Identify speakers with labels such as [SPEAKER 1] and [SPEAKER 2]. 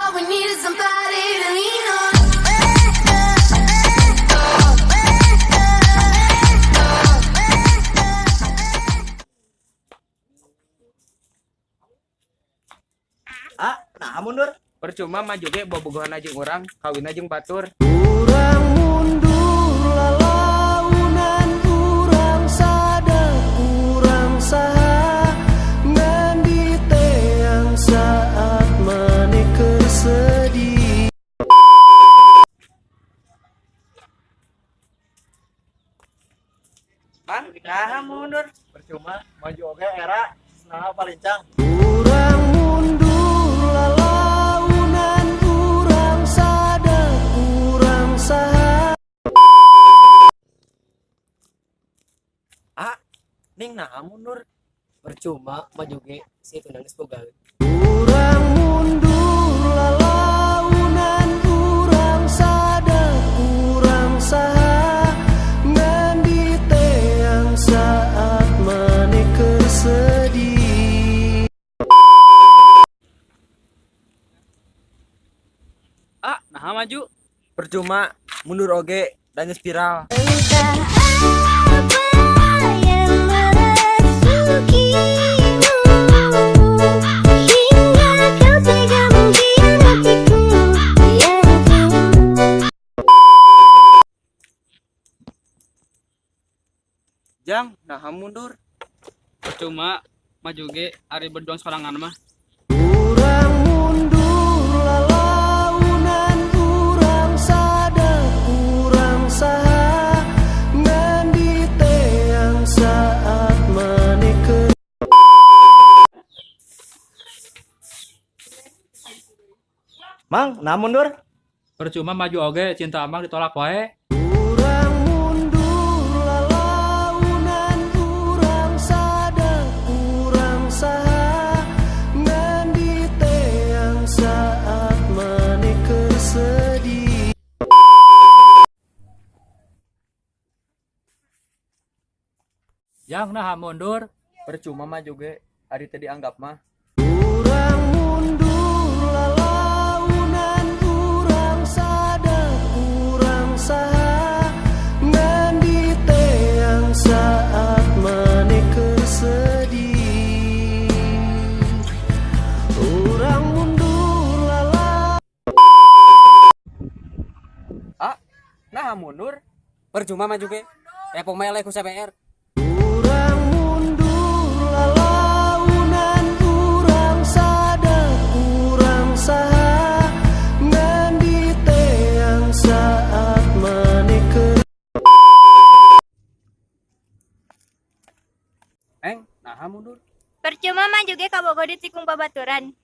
[SPEAKER 1] All we need is somebody to lean on.
[SPEAKER 2] Ah, naha mundur?
[SPEAKER 3] Percuma maju ge bobogohan jeung urang, kawin jeung batur.
[SPEAKER 4] Urang mundur lalaunan, urang sadar urang saha ngan diteang saat maneh keur sedih.
[SPEAKER 2] Bang, naha mundur?
[SPEAKER 5] Percuma maju oge era naha palincang.
[SPEAKER 4] Urang mundur lalaunan, urang sadar urang saha.
[SPEAKER 2] Ah, ning naha mundur?
[SPEAKER 6] Percuma maju ge si tunang geus boga.
[SPEAKER 4] Urang mundur lalaunan, urang sadar urang saha ngan diteang saat maneh keur sedih.
[SPEAKER 7] Ah, naha maju?
[SPEAKER 2] Percuma mundur oge dan geus viral.
[SPEAKER 1] Entah apa yang merasukimu hingga kau tega mengkhianatiku yang ku
[SPEAKER 3] Jang, naha mundur?
[SPEAKER 7] Percuma maju ge ari berjuang sorangan mah.
[SPEAKER 4] Urang mundur lalaunan, urang sadar urang saha ngan diteang saat maneh keur
[SPEAKER 2] Mang, naha mundur?
[SPEAKER 8] Percuma maju oge cinta amang ditolak wae.
[SPEAKER 4] Urang mundur lalaunan, urang sadar urang saha ngan diteang saat maneh keur sedih.
[SPEAKER 8] Jang, naha mundur?
[SPEAKER 5] Percuma maju ge ari teu dianggap mah.
[SPEAKER 4] Urang mundur lalaunan, urang sadar urang saha ngan diteang saat maneh keur sedih. Urang mundur lala
[SPEAKER 3] Ah, naha mundur?
[SPEAKER 6] Percuma maju ge. Repong mah eleh ku CPR.
[SPEAKER 4] Urang mundur lalaunan, urang sadar urang saha ngan diteang saat maneh keur
[SPEAKER 7] Eng, naha mundur?
[SPEAKER 9] Percuma maju ge kabogoh ditikung babaturan.